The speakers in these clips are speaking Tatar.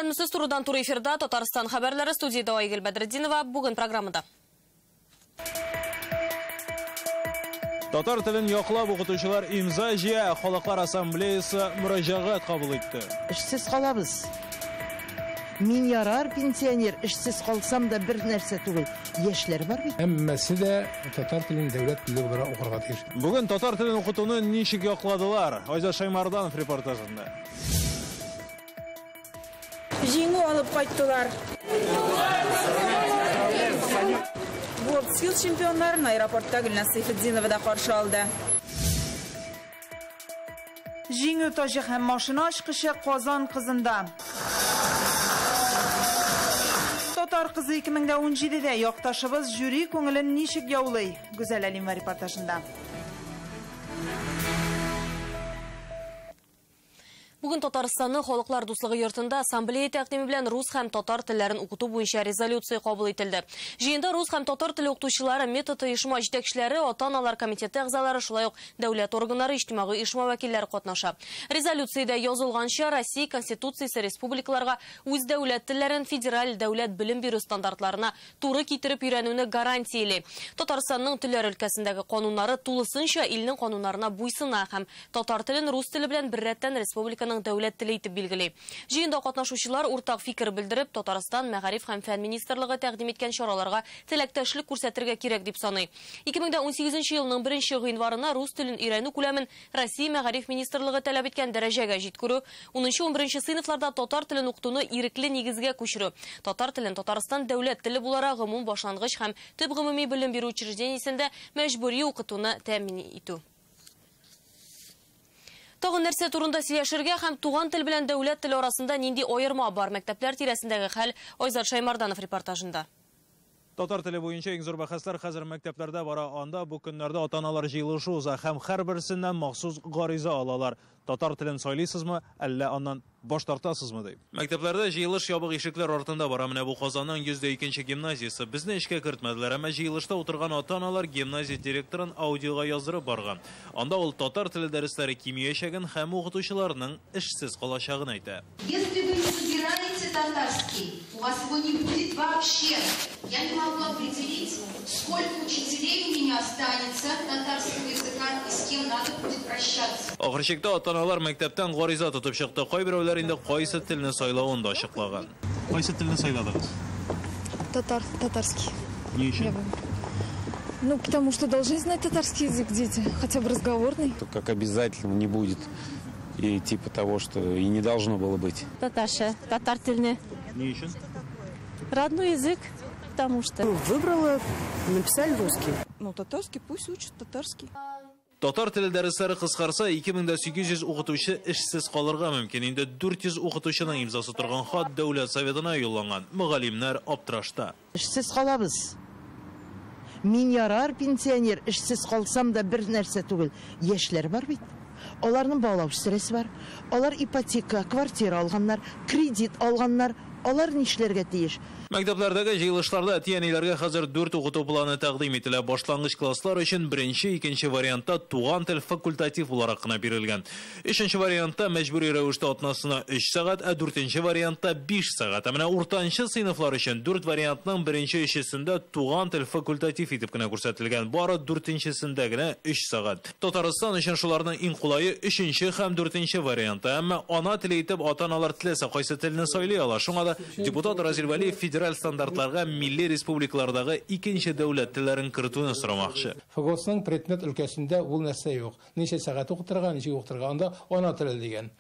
Исәнмесез, турыдан-туры эфирда Татарстан хәбәрләре, студиядә Айгөл Бәдретдинова. Бүген программада. Татар телен яклап укытучылар имза җыя, Халыклар ассамблеясы мөрәҗәгать кабул итте. Эшсез калабыз. Мин ярар пенсионер, эшсез калсам да бер нәрсә түгел. Яшьләр бар бит. Һәммәсе дә татар телен дәүләт теле буларак укырга тиеш. Бүген татар телен укытуны ничек якладылар? Айзат Шаймарданов репортажында. Җиңү алып кайттылар. WorldSkills чемпионнарын аэропортта Гөлназ Сәйфетдинова да каршы алды. Җиңү таҗы һәм машина ачкычы Казан кызында. Татар кызы 2017-дә якташыбыз жюри күңелен ничек яулый? Гүзәл Әлимова репортажында. Бүген Татарстанның Халыклар дуслыгы йортында ассамблея тәкъдиме белән рус һәм татар телләрен укыту буенча резолюция кабул ителде. Җыенда рус һәм татар теле укытучылары, метод оешма җитәкчеләре, ата-аналар комитеты әгъзалары, шулай ук дәүләт органнары, иҗтимагый оешма вәкилләре катнаша. Резолюциядә язылганча, Россия Конституциясе республикаларга үз дәүләт телләрен федераль дәүләт белем бирү стандартларына туры китереп өйрәнүне гарантияли. Татарстанның телләр өлкәсендәге кануннары тулысынча илнең кануннарына буйсына һәм татар телен рус теле белән беррәттән республиканың дәүләт теле итеп билгели. Җыенда катнашучылар уртак фикер белдереп, Татарстан Мәгариф һәм фән министрлыгы тәкъдим иткән чараларга теләктәшлек күрсәтергә кирәк дип саный. 2018 елның 1 гыйнварына рус телен өйрәнү күләмен Россия Мәгариф министрлыгы таләп иткән дәрәҗәгә җиткерү, 10-11 сыйныфларда татар телен укытуны ирекле нигезгә күчерү, татар телен Татарстан дәүләт теле буларак гомум башлангыч һәм төп гомуми белем бирү учреждениесендә мәҗбүри укытуны тәэмин итү. Тагын нәрсә турында сөйләшергә һәм туган тел белән дәүләт теле арасында нинди аерма бар? Мәктәпләр тирәсендәге хәл Айзат Шаймарданов репортажында. Татар теле буенча иң зур бәхәсләр хәзер мәктәпләрдә бара. Анда бу көннәрдә ата-аналар җыелышы уза һәм һәрберсеннән махсус гариза алалар. Татар телен сайлыйсызмы, әллә аннан баш тартасызмы дип. Мәктәпләрдә җыелыш ябык ишекләр артында бара. Менә бу Казанның 102 гимназиясе. Безне эшкә кертмәделәр, әмма җыелышта утырган ата-аналар гимназия директорын аудиога яздырып барган. Анда ул татар теле дәресләре кимиячәген һәм укытучыларның эшсез калачагын әйтә. Если вы не выбираете татарский, у вас его не будет вообще. Я не могу определить, сколько учителей у меня останется татарского языка и с кем надо будет прощаться. Ахыр чиктә ата-аналар мәктәптән гариза тотып чыкты. Кайберәүләр инде кайсы телне сайлавын да ачыклаган. Кайсы телне сайладыгыз? Татар, татарский. Ни өчен? Ну, потому что должны знать татарский язык дети, хотя бы разговорный. Как обязательно не будет. И типа того, что и не должно было быть. Татарша, татар телне. Ни өчен? Родной язык, потому что. Выбрала, написали русский. Ну, татарский, пусть учат татарский. Татар теле дәресләре кыскарса, 2800 укытучы эшсез калырга мөмкин. Инде 400 укытучының имзасы торган хат Дәүләт Советына юлланган. Мөгаллимнәр аптырашта. Эшсез калабыз. Мин ярар пенсионер, эшсез калсам да бер нәрсә түгел. Яшьләр бар бит. Аларның бала үстерәсе бар. Алар ипотека, квартира алганнар, кредит алганнар. Алар нишләргә тиеш? Мәктәпләрдәге җыелышларда әти-әниләргә хәзер 4 укыту планы тәкъдим ителә. Башлангыч класслар өчен беренче, икенче вариантта туган тел факультатив буларак кына бирелгән. Өченче вариантта мәҗбүри рәвештә атнасына 3 сәгать, ә дүртенче вариантта 5 сәгать. Ә менә уртанчы сыйныфлар өчен 4 вариантның беренче өчесендә туган тел факультатив итеп кенә күрсәтелгән. Бары дүртенчесендә генә 3 сәгать. Татарстан өчен шуларның иң кулае өченче һәм дүртенче варианты. Әмма ана теле итеп ата-аналар теләсә кайсы телне сайлый ала. Шуңа да депутат Разил Вәлиев федераль стандартларга милли республикалардагы икенче дәүләт телләрен кертүне сорамакчы. ФГОСның предмет өлкәсендә ул нәрсә юк. Ничә сәгать укытырга, ничек укытырга, анда ана теле дигән.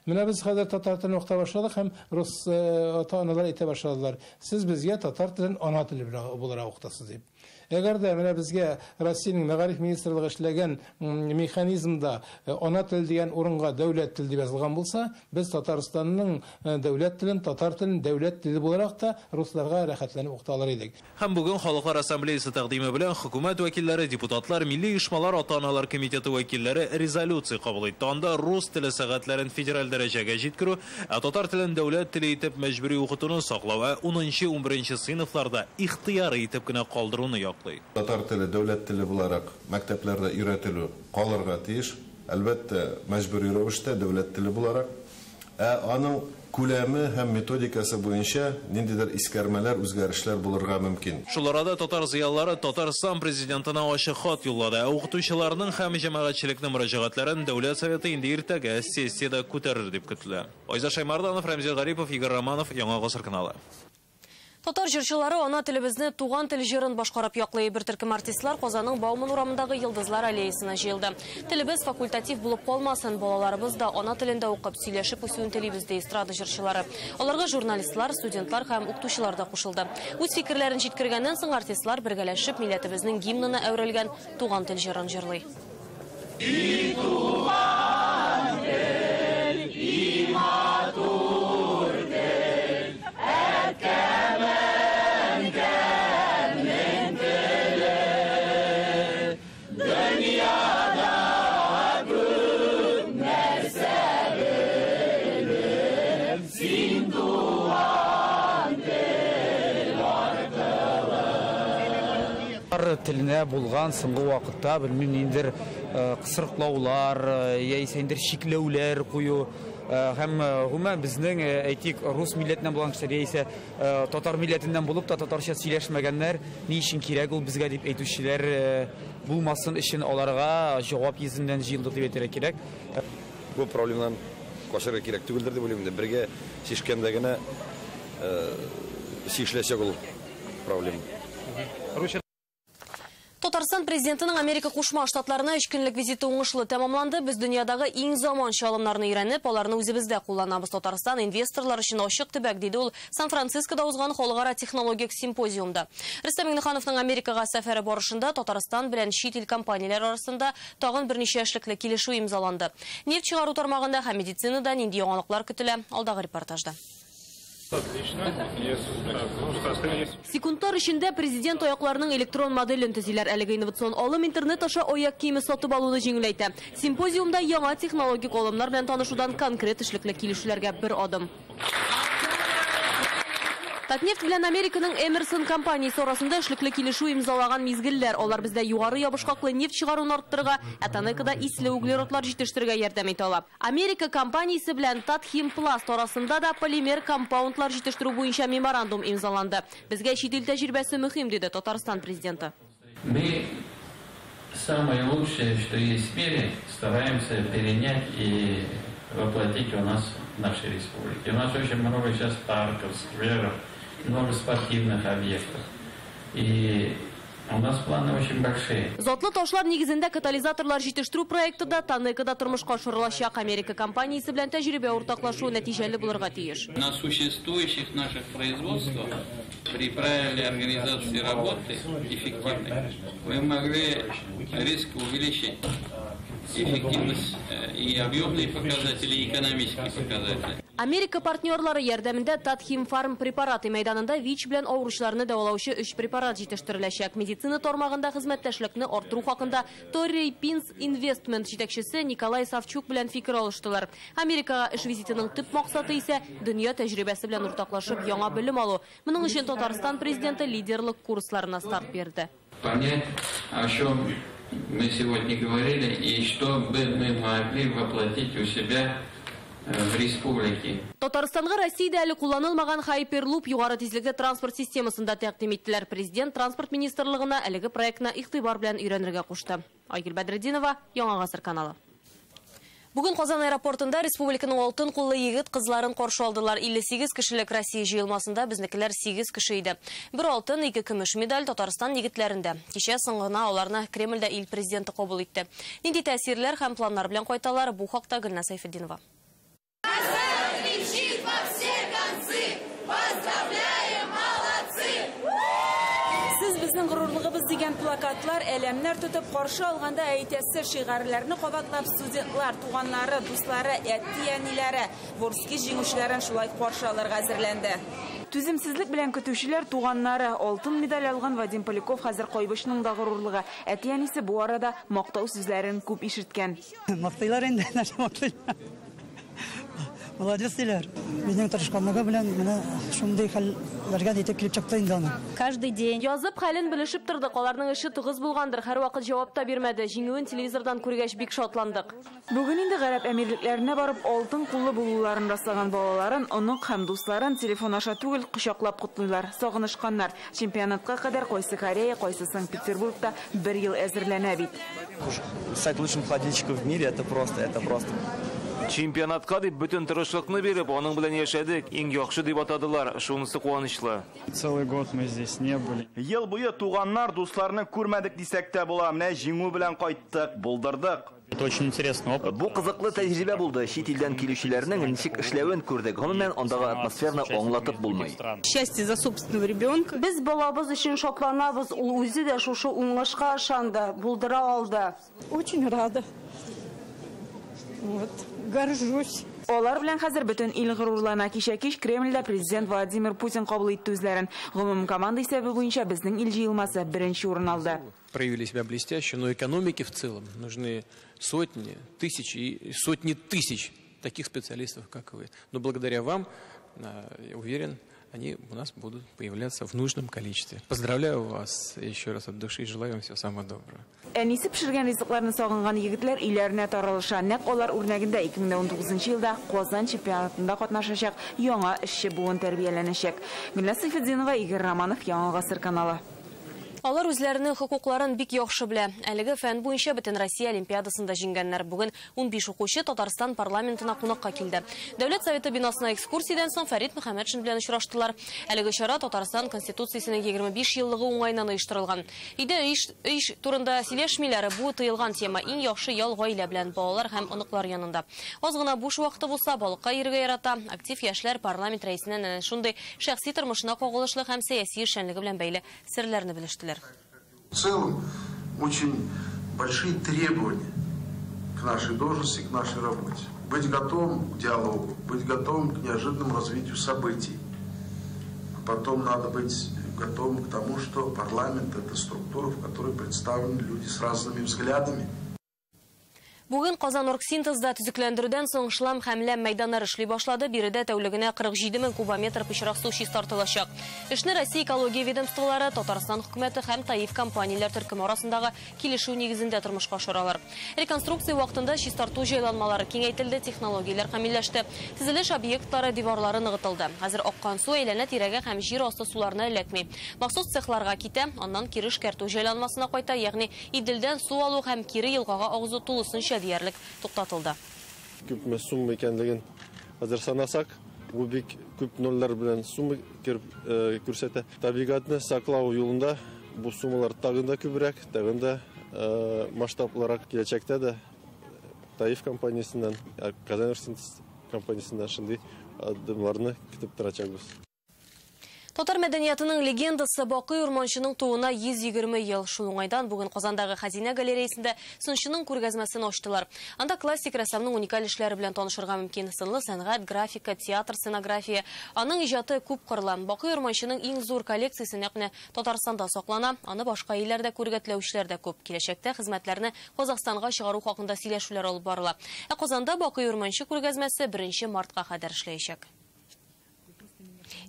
Менә без хәзер татар телен укыта башладык һәм рус ата-аналар әйтә башладылар. Сез безгә татар телен ана теле буларак укытасыз дип. Әгәр дә менә безгә Россиянең мәгариф министрлыгы эшләгән механизмда ана тел дигән урынга дәүләт теле дип язылган булса, без Татарстанның дәүләт телен, татар телен дәүләт теле буларак та русларга рәхәтләнеп укыта алыр идек. Һәм бүген Халыклар ассамблеясы тәкъдиме белән хөкүмәт вәкилләре, депутатлар, милли оешмалар, ата-аналар комитеты вәкилләре резолюция кабул итте. Анда рус теле сәгатьләрен федераль дәрәҗәгә җиткерү, ә татар телен дәүләт теле итеп мәҗбүри укытуны саклау, ә 10-11 сыйныфларда ихтыяры итеп кенә калдыруны яклый. Татар теле дәүләт теле буларак мәктәпләрдә өйрәтелү калырга тиеш. Әлбәттә, мәҗбүри рәвештә дәүләт теле буларак. Ә аның Күләме һәм методикасы буенча ниндидер искәрмәләр, үзгәрешләр булырга мөмкин. Шул арада татар зыялылары Татарстан президентына ачык хат юллады. Укытучыларның һәм җәмәгатьчелекнең мөрәҗәгатьләрен Дәүләт Советы инде иртәгә сессиядә күтәрер дип көтелә. Айза Шаймарданов, Рәмзил Гарипов, Игорь Романов, Яңа Гасыр каналы. Татар җырчылары ана телебезне туган тел җырын башкарып яклый. Бер төркем артистлар Казанның Бауман урамындагы Йолдызлар аллеясына җыелды. Телебез факультатив булып калмасын, балаларыбыз да ана телендә укып, сөйләшеп үсүен телибез, ди эстрада җырчылары. Аларга журналистлар, студентлар һәм укытучылар да кушылды. Үз фикерләрен җиткергәннән соң артистлар бергәләшеп милләтебезнең гимнына әверелгән туган тел җырын җырлый. И туган тел, и матур тел, әткәм, әнкәмнең теле, дөньяда күп нәрсә белдем, син туган тел аркылы. Теленә булган соңгы вакытта белмим ниндидер кысрыклаулар, яисә инде чикләүләр кую һәм гомумән безнең әйтик рус милләтеннән булган кешеләр яисә татар милләтеннән булып та татарча сөйләшмәгәннәр ни өчен кирәк ул безгә дип әйтүчеләр булмасын өчен аларга җавап йөзеннән җыелдык дип әйтергә кирәк. Бу проблемадан качарга кирәк түгелдер дип уйлыйм. Бергә чишкәндә генә чишеләчәк ул проблема. Татарстан президентының Америка Кушма Штатларына 3 көнлек визиты уңышлы тәмамланды. Без дөньядагы иң заманча алымнарны өйрәнеп, аларны үзебездә кулланабыз. Татарстан инвесторлар өчен ачык төбәк, диде ул Сан-Францискода узган халыкара технологик симпозиумда. Рөстәм Миңнехановның Америкага сәфәре барышында Татарстан белән чит ил компанияләре арасында тагын берничә эшлекле килешү имзаланды. Нефть чыгару тармагында һәм медицинада нинди яңалыклар көтелә? Алдагы репортажда. Секундлар эчендә президент аякларының электрон моделен төзиләр. Әлеге инновацион алым интернет аша аяк киеме сатып алуны җиңеләйтә. Симпозиумда яңа технологик алымнар белән танышудан конкрет эшлекле килешүләргә бер адым. Татнефть белән Американың Эмерсон компаниясе арасында эшлекле килешү имзалаган мизгелләр. Алар бездә югары ябышкаклы нефть чыгаруны арттырырга, ә Танекада исле углеродлар җитештерергә ярдәм итә ала. Америка компаниясе белән Татхимпласт арасында да полимер компаундтлар җитештерү буенча меморандум имзаланды. Безгә чит ил тәҗрибәсе мөһим, диде Татарстан президенты. Мы самое лучшее, что есть в мире, стараемся перенять и воплотить у нас в нашей республике. У нас очень много сейчас парков, скверов, много спортивных объектов. И у нас планы очень большие. Затлы ташлар нигезендә катализаторлар җитештерү проекты да Танекада тормышка ашырылачак. Америка компаниясе белән тәҗрибә уртаклашу нәтиҗәле булырга тиеш. На существующих наших производствах при правильной организации работы эффективной мы могли резко увеличить эффективность и объемные показатели, и экономические показатели. Америка партнерлары ярдәмендә Татхимфарм препараты мәйданында ВИЧ белән авыручыларны дәвалаучы 3 препарат җитештереләчәк. Медицина тармагында хезмәттәшлекне арттыру хакында Torrey Pines Investment җитәкчесе Николай Савчук белән фикер алыштылар. Америкага эш визитының төп максаты исә дөнья тәҗрибәсе белән уртаклашып яңа белем алу. Моның өчен Татарстан президенты лидерлык курсларына старт бирде. Понять, о чем мы сегодня говорили и что бы мы могли воплотить у себя в республике. Татарстанга Россиядә әле кулланылмаган Hyperloop югары тизлекле транспорт системасында тәкъдим иттеләр. Президент транспорт министрлыгына әлеге проектны игътибар белән өйрәнергә кушты. Айгөл Бәдретдинова, Яңа Гасыр каналы. Бүген Казан аэропортында республиканың алтын куллы егет кызларын каршы алдылар. 58 кешелек Россия җыелмасында безнекеләр 8 кеше иде. Бер алтын, 2 көмеш медаль Татарстан егетләрендә. Кичә соң гына аларны Кремльдә ил президенты кабул итте. Нинди тәэсирләр һәм планнар белән кайталар, бу хакта Гөлназ Сәйфетдинова. Сез безнең горурлыгыбыз дигән плакатлар, әләмнәр тотып каршы алганда әйтәсе шигарьләрне кабатлап студентлар, туганнары, дуслары, әти-әниләре Ворский җиңүчеләрен шулай каршы алырга әзерләнде. Түземсезлек белән көтүчеләр туганнары алтын медаль алган Вадим Поляков хәзер Кайбычның да горурлыгы. Әти-әнисе бу арада мактау сүзләрен күп ишеткән. Мактыйлар инде, нәрсә мактыйлар. Молодец диләр. Безнең тырышканлыгы белән менә шундый хәлләргә җитеп килеп чыкты инде аны. Каждый день. Язып хәлен белешеп тордык. Аларның эше тыгыз булгандыр. Һәрвакыт җавап та бирмәде. Җиңүен телевизордан күргәч бик шатландык. Бүген инде Гарәп Әмирлекләренә барып алтын куллы булуларын раслаган балаларын, онык һәм дусларын телефон аша түгел, кочаклап котлыйлар. Сагынышканнар. Чемпионатка кадәр кайсы Корея, кайсы Санкт-Петербургта бер ел әзерләнә бит. Стать лучшим холодильщиком в мире это просто, это просто. Чемпионатка дип бөтен тырышлыкны биреп, аның белән яшәдек. Иң яхшы дип атадылар. Шунысы куанычлы. Целый год мы здесь не были. Ел буе туганнар, дусларны күрмәдек дисәк тә була. Менә җиңү белән кайттык, булдырдык. Это очень интересный опыт. Бу кызыклы тәҗрибә булды. Чит илдән килүчеләрнең ничек эшләвен күрдек. Гомумән, андагы атмосфераны аңлатып булмый. Счастье за собственного ребенка. Без балабыз өчен шатланабыз. Ул үзе дә шушы уңышка ышанды, булдыра алды. Очень рада. Вот, горжусь. Алар белән хәзер бөтен ил горурлана. Кичә кич Кремльдә президент Владимир Путин кабул итте үзләрен. Гомум команда исәбе буенча безнең ил җыелмасы беренче урын алды. Проявили себя блестяще, но экономике в целом нужны сотни, тысячи и сотни тысяч таких специалистов, как вы. Но благодаря вам, я уверен, они у нас будут появляться в нужном количестве. Поздравляю вас еще раз от души и желаю вам всего самого доброго. Әнисе пешергән ризыкларны сагынган егетләр өйләренә таралыша. Нәкъ алар үрнәгендә 2019 елда Казан чемпионатында катнашачак яңа эшче буын тәрбияләнәчәк. Гөлназ Сайфетдинова, Игорь Романов, Яңа Гасыр каналы. Алар үзләренең хокукларын бик яхшы белә. Әлеге фән буенча Бөтенроссия олимпиадасында җиңгәннәр. Бүген 15 укучы Татарстан парламентына кунакка килде. Дәүләт Советы бинасына экскурсиядән соң Фәрит Мөхәммәтшин белән очраштылар. Әлеге чара Татарстан Конституциясенең 25 еллыгы уңаеннан оештырылган. Өйдә эш турында сөйләшмиләр. Бу тыелган тема. Иң яхшы ял гаилә белән, балалар һәм оныклар янында. Аз гына буш вакыты булса, балыкка йөрергә ярата. Актив яшьләр парламент рәисеннән әнә шундый шәхси тормышына кагылышлы һәм сәяси эшчәнлеге белән бәйле серләрне белештеләр. В целом очень большие требования к нашей должности, к нашей работе. Быть готовым к диалогу, быть готовым к неожиданному развитию событий. А потом надо быть готовым к тому, что парламент – это структура, в которой представлены люди с разными взглядами. Бүген Казан Оргсинтезда төзекләндерүдән соң шлам һәм ләм мәйданнары эшли башлады. Биредә тәүлегенә 47 мең кубометр пычрак су чистартылачак. Эшне Россия экология ведомстволары, Татарстан хөкүмәте һәм ТАИФ компанияләр төркеме арасындагы килешү нигезендә тормышка ашыралар. Реконструкция вакытында чистарту җайланмалары киңәйтелде, технологияләр камилләште. Төзелеш объектлары диварлары ныгытылды. Хәзер аккан су әйләнә-тирәгә һәм җир асты суларына эләкми. Махсус цехларга китә, аннан кире эшкәртү җайланмасына кайта, ягъни Иделдән су алу һәм кире елгага агызу тулысынча диярлек туктатылды. Күпме сумма икәнлеген хәзер санасак, бу бик күп нольләр белән сумма күрсәтә. Табигатьне саклау юлында бу суммалар тагын да күбрәк, тагын да масштаблырак киләчәктә дә ТАИФ компаниясеннән, Казан Оргсинтез компаниясеннән шундый адымларны көтеп торачакбыз. Татар мәдәниятының легендасы Бакый Урманчының тууына 120 ел. Шул уңайдан бүген Казандагы Хәзинә галереясендә сынчының күргәзмәсен ачтылар. Анда классик рәссамның уникаль эшләре белән танышырга мөмкин. Сынлы сәнгать, графика, театр, сценография. Аның иҗаты күп кырлы. Бакый Урманчының иң зур коллекциясе нәкъ менә Татарстанда саклана. Аны башка илләрдә күрергә теләүчеләр дә күп. Киләчәктә хезмәтләрне Казахстанга чыгару хакында сөйләшүләр алып барыла. Ә Казанда Бакый Урманчы күргәзмәсе 1 мартка кадәр эшләячәк.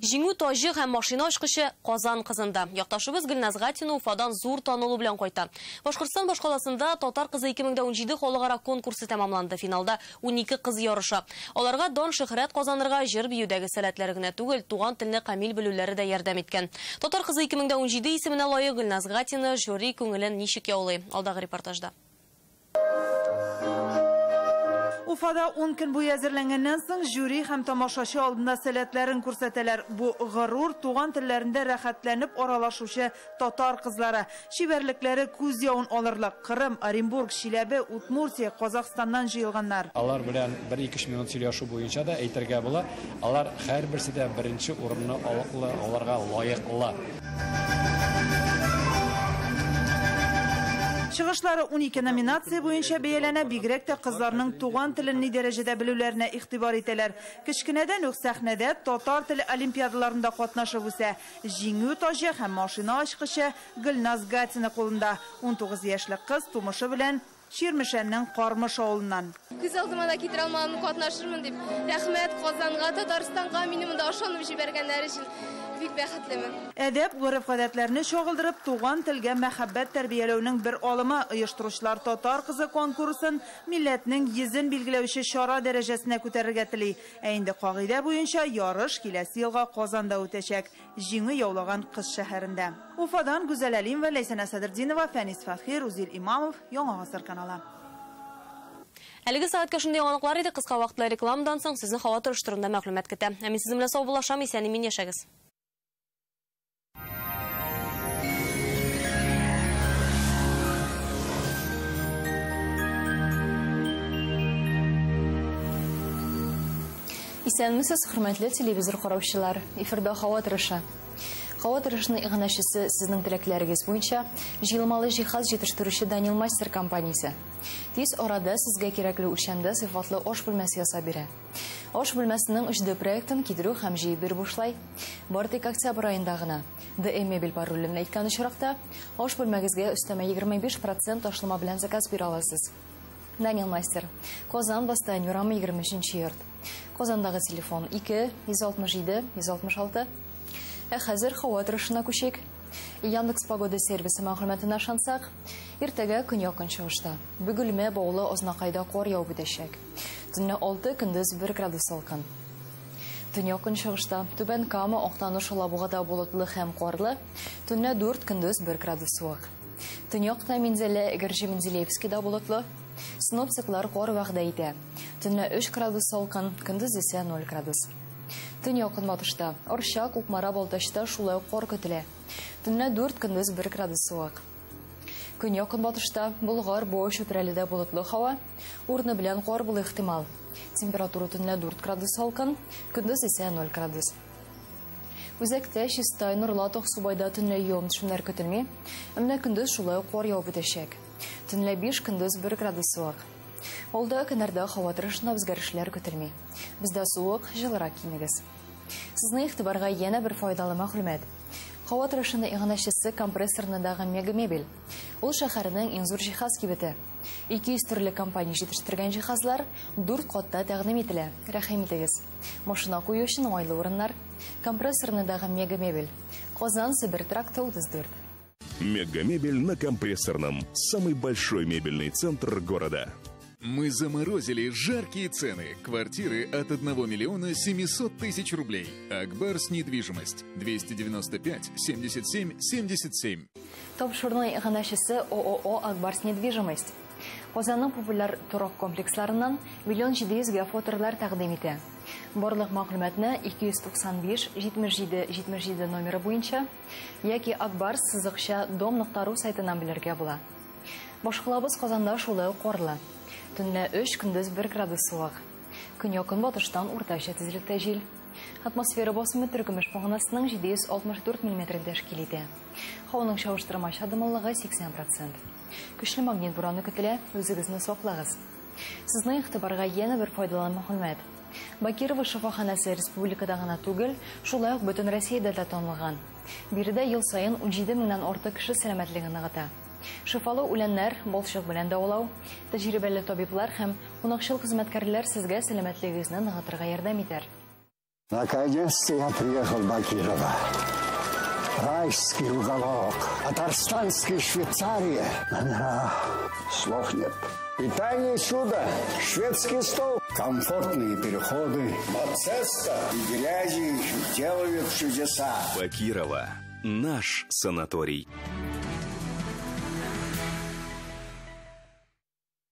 Җиңү таҗы һәм машина ачкычы Казан кызында. Якташыбыз Гөлназ Гатина Уфадан зур танылу белән кайта. Башкортстан башкаласында Татар кызы 2017 халыкара конкурсы тәмамланды. Финалда 12 кыз ярыша. Аларга дан шөһрәт казанырга җыр биюдәге сәләтләре генә түгел, туган телне камил белүләре дә ярдәм иткән. Татар кызы 2017 исеменә лаек Гөлназ Гатина жюри күңелен ничек яулый? Алдагы репортажда. Уфада 10 көн буе әзерләнгәннән соң жюри һәм тамашачы алдында сәләтләрен күрсәтәләр. Бу горур туган телләрендә рәхәтләнеп аралашучы татар кызлары. Чибәрлекләре күз явын алырлык. Кырым, Оренбург, Чиләбе, Удмуртия, Казахстаннан җыелганнар. Алар белән 1-2 минут сөйләшү буенча да әйтергә була. Алар һәрберсе дә беренче урынны алырга лаеклы. Чыгышлары 12 номинация буенча бәяләнә, бигрәк тә кызларның туган телен ни дәрәҗәдә белүләренә игътибар итәләр. Кечкенәдән үк сәхнәдә татар теле олимпиадаларында катнашып үсә. Җиңү таҗы һәм машина ачкычы Гөлназ Гатина кулында. 19 яшьлек кыз тумышы белән Чирмешәннең Кармыш авылыннан. Күз алдыма да китерә алмадым, катнашырмын дип. Рәхмәт Казанга, Татарстанга мине монда ышанып җибәргәннәре өчен. Бик бәхетлемен. Әдәп, гореф-гадәтләрне чагылдырып, туган телгә мәхәббәт тәрбияләүнең бер алымы. Оештыручылар Татар кызы конкурсын милләтнең йөзен билгеләүче чара дәрәҗәсенә күтәрергә тели. Ә инде кагыйдә буенча ярыш киләсе елга Казанда үтәчәк. Җиңү яулаган кыз шәһәрендә. Уфадан Гүзәл Әлимова, Ләйсәнә Сәдретдинова, Фәнис Фәтхи, Рузил Имамов, Яңа Гасыр каналы. Әлеге сәгатькә шундый яңалыклар иде. Кыска вакытлы рекламадан соң сезне һава торышы турында мәгълүмат көтә. Ә мин сезнең белән саубуллашам, исән-имин яшәгез. Исәнмесез, хөрмәтле телевизор караучылар. Эфирда һава торышы. Һава торышының иганәчесе сезнең теләкләрегез буенча җыелмалы җиһаз җитештерүче Данил Мастер компаниясе. Тиз арада сезгә кирәкле үлчәмдә сыйфатлы аш бүлмәсе ясап бирә. Аш бүлмәсенең 3D проектын китерү һәм җыеп бирү бушлай. Бары тик октябрь аенда гына. ДМ мебель паролен әйткән очракта аш бүлмәгезгә өстәмә 25% ташлама белән заказ бирә аласыз. Данил Мастер. Казан, Бастан урамы 23 йорт. Казандагы телефон 2 167 166. Ә хәзер һава торышына күчик. Яндекс Погода сервисы мәгълүматына ышансак, иртәгә көньяк-көнчыгышта Бөгелмә, Баулы, Азнакайда кар явып үтәчәк. Төнлә 6, көндез 1 градус салкын. Төньяк-көнчыгышта Түбән Кама, Актаныш, Алабугада болытлы һәм карлы, төнлә 4, көндез 1 градус суык. Төньякта Минзәлә, Әгерҗе, Менделеевскида болытлы. Синоптиклар кар вәгъдә итә. Төнлә 3 градус салкын, көндез исә 0 градус. Төньяк-көнбатышта Арча, Кукмара, Балтачта шулай ук кар көтелә. Төнлә 4, көндез 1 градус суык. Көньяк-көнбатышта Болгар, Буа, Чүпрәледә болытлы һава, урыны белән кар булу ихтимал. Температура төнлә 4 градус салкын, көндез исә 0 градус. Үзәктә Чистай, Нурлат, Аксубайда төнлә явым-төшемнәр көтелми, ә менә көндез шулай ук кар явып үтәчәк. Төнлә 5, көндез 1 градус суык. Алда көннәрдә һава торышына үзгәрешләр көтелми. Бездә суык, җылырак киенегез. Сезнең игътибарга янә бер файдалы мәгълүмат. Һава торышының иганәчесе компрессорындагы Мега Мебель. Ул шәһәрнең иң зур җиһаз кибете. 200 төрле компания җитештергән җиһазлар 4 катта тәкъдим ителә. Рәхим итегез. Машина кую өчен уңайлы урыннар. Компрессорындагы Мега Мебель. Казан, Себер тракты 34. Мега Мебель на Компрессорном. Самый большой мебельный центр города. Мы заморозили жаркие цены. Квартиры от 1 миллиона 700 тысяч рублей. Акбарс недвижимость. 295 77 77. Тапшыруның иганәчесе ООО Акбарс недвижимость. Казанның популяр торак комплексларыннан 1 700 000 фотолар тәкъдим итә. Барлык мәгълүматны 295 77 77 номеры буенча яки akbars-дом.ру сайтыннан белергә була. Башкалабыз Казанда шулай ук карлы. Төнлә 3, көндез 1 градус суык. Көньяк-көнбатыштан уртача тизлектә җил. Атмосфера басымы Төркемеш баганасының 764 миллиметрын тәшкил итә. Һаваның чагыштырмача дымлылыгы 80%. Көчле магнит бураны көтелә, үзегезне саклагыз. Сезнең игътибарга янә бер файдалы мәгълүмат. Бакирова шифаханәсе республикада гына түгел, шулай ук бөтен Россиядә дә танылган. Биредә ел саен 17 меңнән артык кеше сәламәтлеген ныгыта. Шифалы үләннәр, балчык белән дәвалау, тәҗрибәле табиблар һәм кунакчыл хезмәткәрләр сезгә сәламәтлегегезне ныгытырга ярдәм итәр. Наконец-то я приехал в Бакирово. Райский уголок, татарстанская Швейцария. Номера, слов нет. Питание чудо, шведский стол, комфортные переходы. Мацеста и грязи делают чудеса. Бакирово. Наш санаторий.